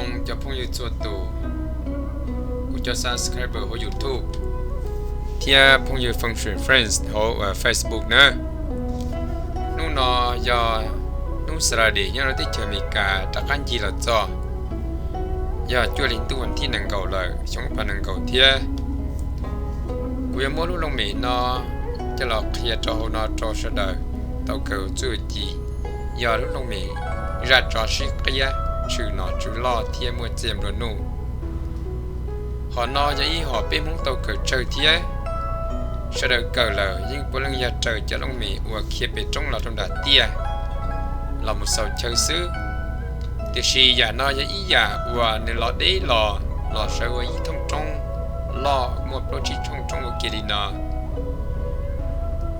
Cov phooj ywg txhua tus, kuv cov subscriber hauv YouTube thiab phooj ywg Feng Shui Friends hauv Facebook na. Hnub no yog hnub Saturday nyob rau teb chaws Amelikas rov qab ncig los txog, yog cuaj hli ntuj vas thib nees nkaum lawm xyoo ob phav nees nkaum thiab. Kuv yuav muab lub looj mem no coj los qhia rau hauv no rau sawv daws tau kawm txuj ci. Yog lub looj mem zaj tsov sib qiab, tshwm nom tswv loj thiab muaj txiaj nplua nuj. Hom no yog ib hom peb Hmoob tau kawm tsawg thiab. Sawv daws kawm lawm yeej puav leej yog raws cov looj mem uas khiav pem roob los rau nram tiaj los mus xaus chaw xwb. Tiam sis yam no yog ib yam uas nws los deb los, los sawv ua ib thooj roob loj muaj plaub tsib thooj roob ua ke li no,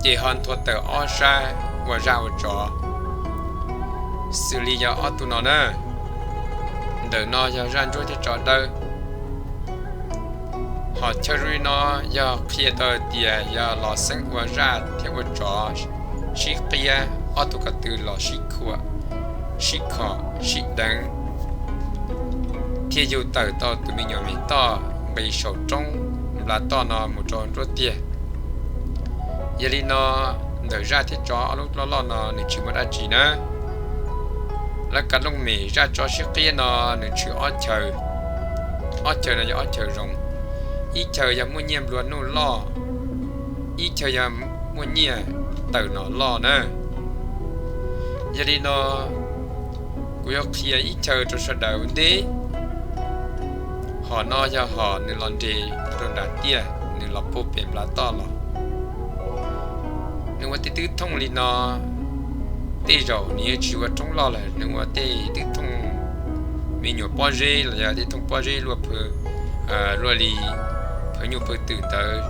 ces ho nthuav tawm ob sab ua zaj ua tsov, xws li yog ob tug no na. Ntawm no yog zaj ntsuab thiab tsov dawb. Hom chaw zoo li no yog qhia tau tias yog los xeeb ua zaj thiab ua tsov sib qiab, ob tug ko tw los sib khuam, sib khom, sib deev, thiaj yug tawm tau tus me nyuam mem toj nqis saum roob nplas toj no mus rau nruab tiag. Yog li no, ntawm zaj thiab tsov ob lub loj loj no nws tshwm muaj dab tsi na? Lawv kav looj mem zaj tsov sib qiab no nws tshwm ob chaw. Ob chaw no yog ob chaw zoo, ib chaw yog muaj nyiaj nplua nuj loj, ib chaw yog muaj nyiaj tawm nom loj na. Yog li no, kuv yuav qhia ib chaw rau sawv daws ua ntej. Hom no yog hom nws los nres rau nram tiaj, nws los puag pem nplas toj los. Nws ua tej twb thooj li no, tej zaum nws yuav tsis ua roob loj lawm, nws ua tej twb thooj me nyuam pob zeb los yog tej thooj pob zeb luaj, luaj li phawv nyuj phawv twm ntawd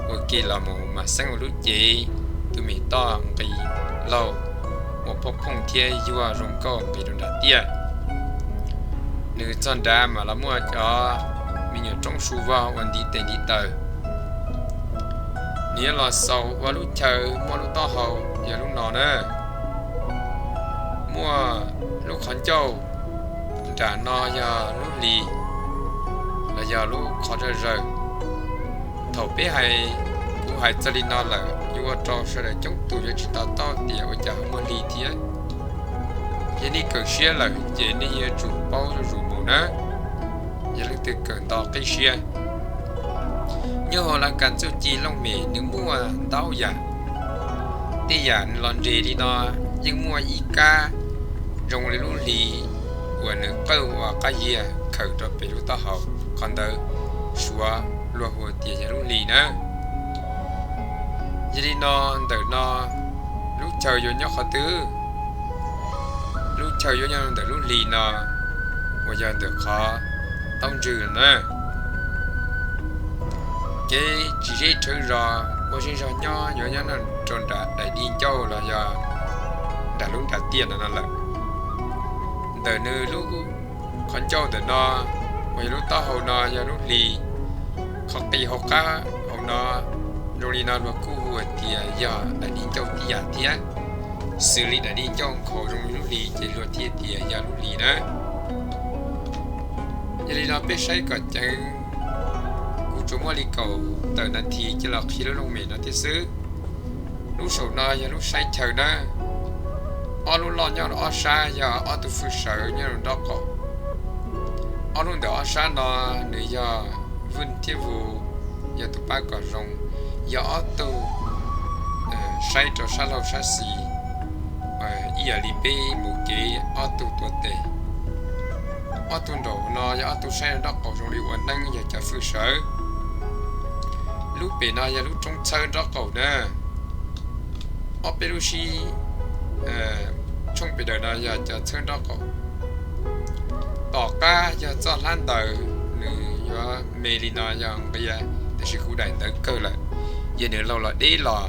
ua ke los mus mam xeeb ua lub cev, tus mem toj nqis laug ua phooj phooj thiab yuag zoo nkauj nqis rau nram tiaj. Nws txog nrad mas los muaj cov me nyuam roob su vog ua ntiv tes ntiv taw. Nws yuav los xaus ua lub chaw muaj lub taub hau yog lub no na. Muaj lub qhov ncauj, nram no yog lub hli los yog lub qhov zaj zawg. Thaum peb hais, kuv hais txog li no lawm yuav ua rau sawv daws coob tus yuav tsis to taub tias ua cas ho muaj hli thiab. Yog nej kawm siab lawm ces nej yuav tsum paub zuj zus mus na. Yog leej twg kawm nto qib siab, nyob hauv lawv kav txuj ci looj mem nws muaj ntau yam. Tej yam nws los nres li no yeej muaj ib kab zoo li lub hli uas nws qawj ua qab yias khawm rau pem lub taub hau, qhov ntawd suav luag hu tias yog lub hli na. Yog li no, ntawm no lub chaw yuav nyob qhov twg? Lub chaw yuav nyob ntawm lub hli no uas yog ntawm qhov taub ntswg na. Kev tsis zeb rhawv zos ua zej zog nyob yuav nyob rau nram daim di ncauj los yog nram lub nram tiaj no no lawm. Ntawm nws lub qhov ncauj ntawm no uas yog lub taub hau no yog lub hli. Qhov qis hauv qab hauv no zoo li no luag kuj hu tias yog daim di ncauj tib yam thiab, xws li daim di ncauj nkhaus zoo li lub hli ces luag thiaj tias yog lub hli na. Yog li no peb saib kom ceev, kuv tsuas muaj li kaum tawm nas this coj los qhia lub looj mem no thiab xwb. Lub saum no yog lub saib chaw na. Ob lub loj nyob rau ob sab yog ob tug fwj sawv nyob rau nraub qaum. Ob lub ntawm ob sab no nws yog vwj thiab vus, yog tus pab kom zoo, yog ob tug saib rau sab laug sab xis, ib yam li peb mus kev ob tug tuav tes. Ob tug nraum no yog ob tug saib rau nraub qaum zoo li ua neeb yog cov fwj sawv. Lub pem no yog lub roob txhawb nraub qaum na. Ob peb lub sib tshooj pem daws no yog cov txhawb nraub qaum. Tom qab yog txoj hlab ntawd, nws yuav me li no yog nqia, tiam sis kuv daim ntawv kawg lawm, yog nws laug los deb los.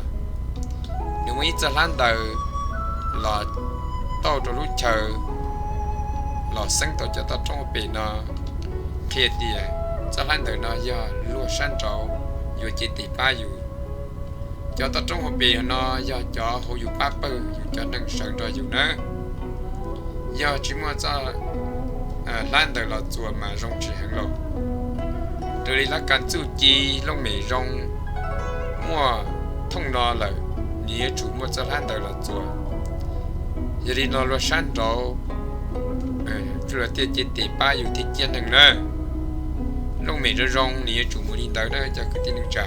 Nws muaj ib txoj hlab ntawd los tauj rau lub chaw, los xeeb tau cov toj roob hauv pes no, qhia tias txoj hlab ntawd no yog luag sab nraud yuav cev tes pab yus. Cov toj roob hauv pes no yog cov hauv yus pab pawg, yus cov neeg sawv nrog yus nawb. Yog tsis muaj txoj hlab ntawd los txuas mas zoo tsis heev lawm. Raws li laj kas txuj ci looj mem zoo muaj thooj no lawm, nws yuav tsum muaj txoj hlab ntawd los txuas. Yog li no luag sab nraud thiaj li cia tes pab yus thiab ciaj neeg na. Looj mem zoo zoo nws yuav tsum mus li ntawd na cov kwv tij neej tsa.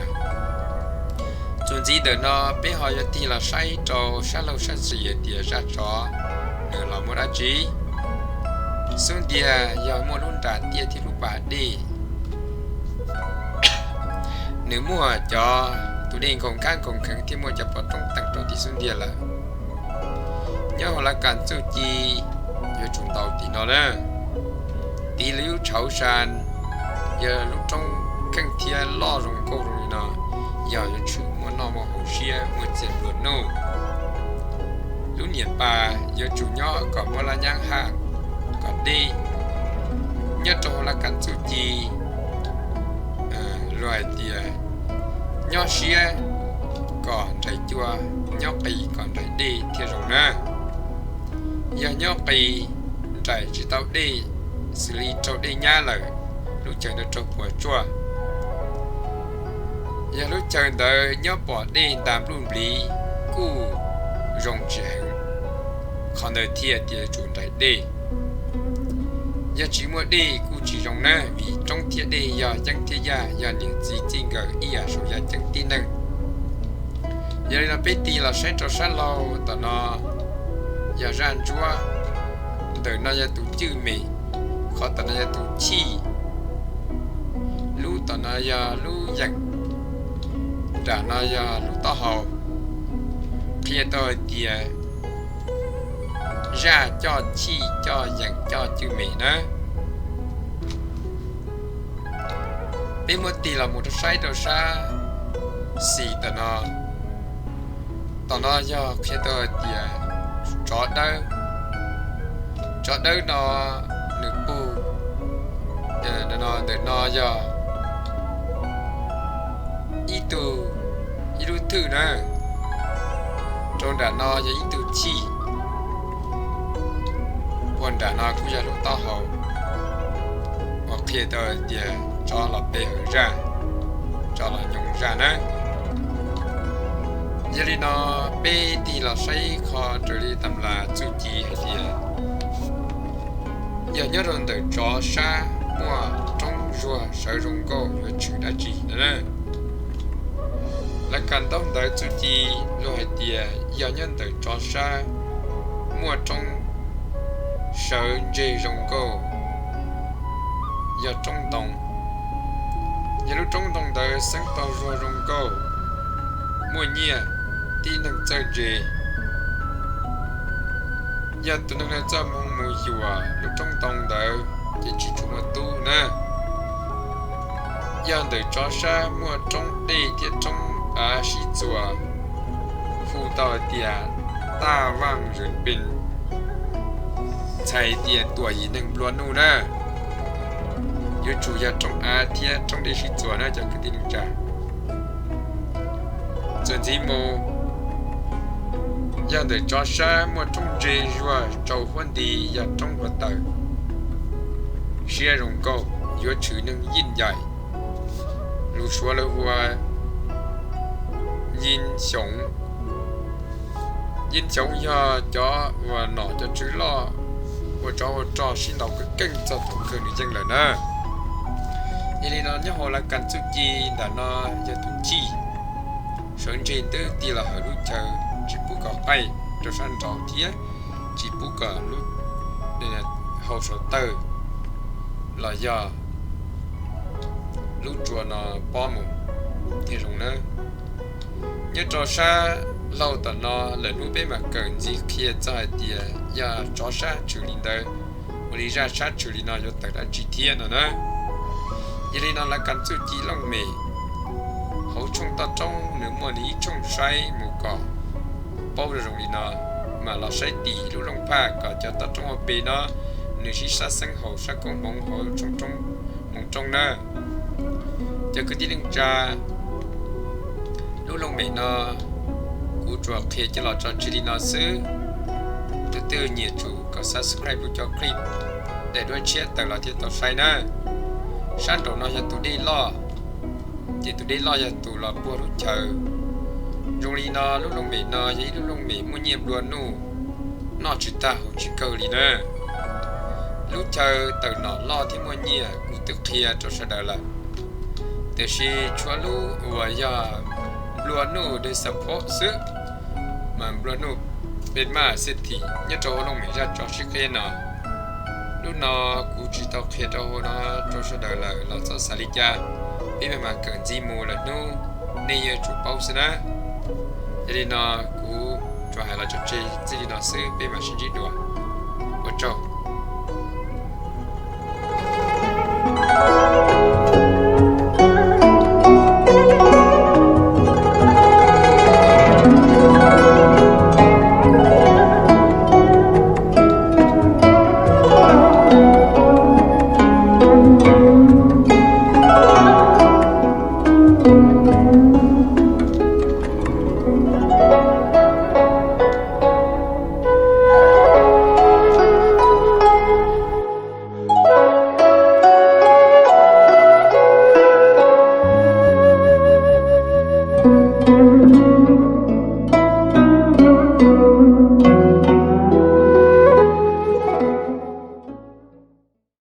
Txuas ntxiv ntawm no peb ho yuav tig los saib rau sab laug sab xis hais tias zaj tsov nws los muaj dab tsi. Xub ntiag yog muaj lub nras tiaj thiab lub pas dej, nws muaj cov tus dej nkaus nkab nkaus kheev thiab muaj cov pov roob teem rau tim xub ntiag lawm. Nyob hauv laj kas txuj ci yuav tsum ntaus tim no na. Tiv lub tshauv sa yog lub roob kheej thiab loj zoo nkauj zoo li no, yog yuav tsum muaj noj muaj haus siab muaj txiag nplua nuj. Lub niam pas yuav tsum nyob kom muaj laj nyab haj kom deb. Nyob rau hauv laj kas txuj ci luag hais tias nyob siab kom nraim cua, nyob qis kom nraim dej thiaj zoo na. Yog nyob qis nraim tsis tau dej, xws li raug dej nyab lawm, lub chaw ntawd raug puas tsuaj. Yog lub chaw ntawd nyob pom dej ntas npluj npliv kuj zoo tsis heev, qhov ntawd thiaj tias yuav tsum nraim dej. Yog tsis muaj dej kuj tsis zoo na, vim roob thiab dej yog yeeb thiab yaj, yog niam txiv txij nkawm ib yam saum yaj ceeb tib neeg. Yog li no peb tig los saib rau sab laug tom no yog zaj ntsuab, ntawm no yog tus cwj mem, qhov tom no yog tus chij, lub tom no yog lub yeem, nram no yog lub taub hau. Qhia tau hais tias zaj coj chij coj yeem coj cwj mem na. Peb muab tig los mus rau saib rau sab xis tom no. Tom no yog qhia tau hais tias tsov dawb. Tsov dawb no nws pug, ntawm no yog ib tug, ib lub thwj na, rau nram no yog ib tug chij, puag nram no kuj yog lub taub hau, uas qhia tau hais tias tsov los pe hawm zaj, tsov los nyoos zaj na. Yog li no peb tig los saib qho raws li tam las txuj ci hais tias yog nyob rau ntawm tsov sab muaj roob zuag sawv zoo nkauj yuav tshwm dab tsi no na. Lawv kam ntaub ntawv txuj ci luag hais tias yog nyob ntawm tsov sab muaj roob sawv ntseg zoo nkauj, yog roob ntoo. Yog lub roob ntoo ntawd xeeb tau zuag zoo nkauj, muaj nyiaj, tib neeg txawj ntse. Yog tus neeg no txawj moo mus yuam lub roob ntoo ntawd ces tsis tshua muaj tub na. Yog ntawm tsov sab muaj roob dej thiab roob av sib txuas, hu tau hais tias taj vaaj zws pin, txhais tias tuam yim neeg nplua nuj na. Yuav tsum yog roob av thiab roob dej sib txuas na cov kwv tij neej tsa. Txuas ntxiv mus, yog ntawm tsov sab muaj roob ntse zuag tsau huab nti yog roob hluav taws, siab zoo nkauj, yuav tshwm neeg yij ncaim. Lus Suav lawv hu ua yij xyoov. Yij xyoov yog cov uas nom cov tswv loj ua tsov ua rog sib ntaus keej keej txog thaum kawg nws yeej lawm na. Yog li no nyob hauv lawv kas txuj ci ntawm no yog tus chij, sawv ntseg twb tig los hawm lub chaw, tsis pub kom qaij rau sab nraud thiab tsis pub kom lub hau saum tawg los yog lub tsua no pob mus thiaj zoo nawb. Nyob rau sab laug tom no lawm hnub peb mam kawm ntxiv qhia txog hais tias yog tsov sab tshwm li ntawd, ua li zaj sab tshwm li no yuav tawm dab tsi thiab no na. Yog li no lawv kas txuj ci looj mem hauv tshooj toj roob nws muaj nws ib tshooj saib mus kom paub zoo zoo li no, mam los saib tim lub looj phaj kom cov toj roob ua pe no nws sib sab xeeb haum sab koob hmoov hauv tshooj roob hmoov roob na. Cov kwv tij neej tsa, lub looj mem no kuv tsuas qhia coj los tso tseg li no xwb. Tus twg nyiam tsum kom subscribe kuv cov clip, daim duab tshiab tawm los thiaj tau saib na. Sab nraum no yog tus dej loj, ces tus dej loj yog tus los puag lub chaw. Zoo li no lub looj mem no yog ib lub looj mem muaj nyiaj nplua nuj, noj tsis tag haus tsis kawg li na. Lub chaw tawm nom loj thiab muaj nyiaj kuv twb qhia rau sawv daws lawm, tiam sis tshuav lub uas yog nplua nuj de xav phob xwb, mas nplua nuj peb maj xej thim nyob rau hauv looj mem zaj tso sib qheb no. Lub no kuv tsis tau qhia rau hauv no rau sawv daws lawm los txhob xav li cas, peb maj mam kawm ntxiv mus lwm hnub nej yuav tsum paub xwb na. Yog li no kuv tsuas hais los tso tseg txij li no xwb, peb mam sib ntsib dua. Ua tsaug.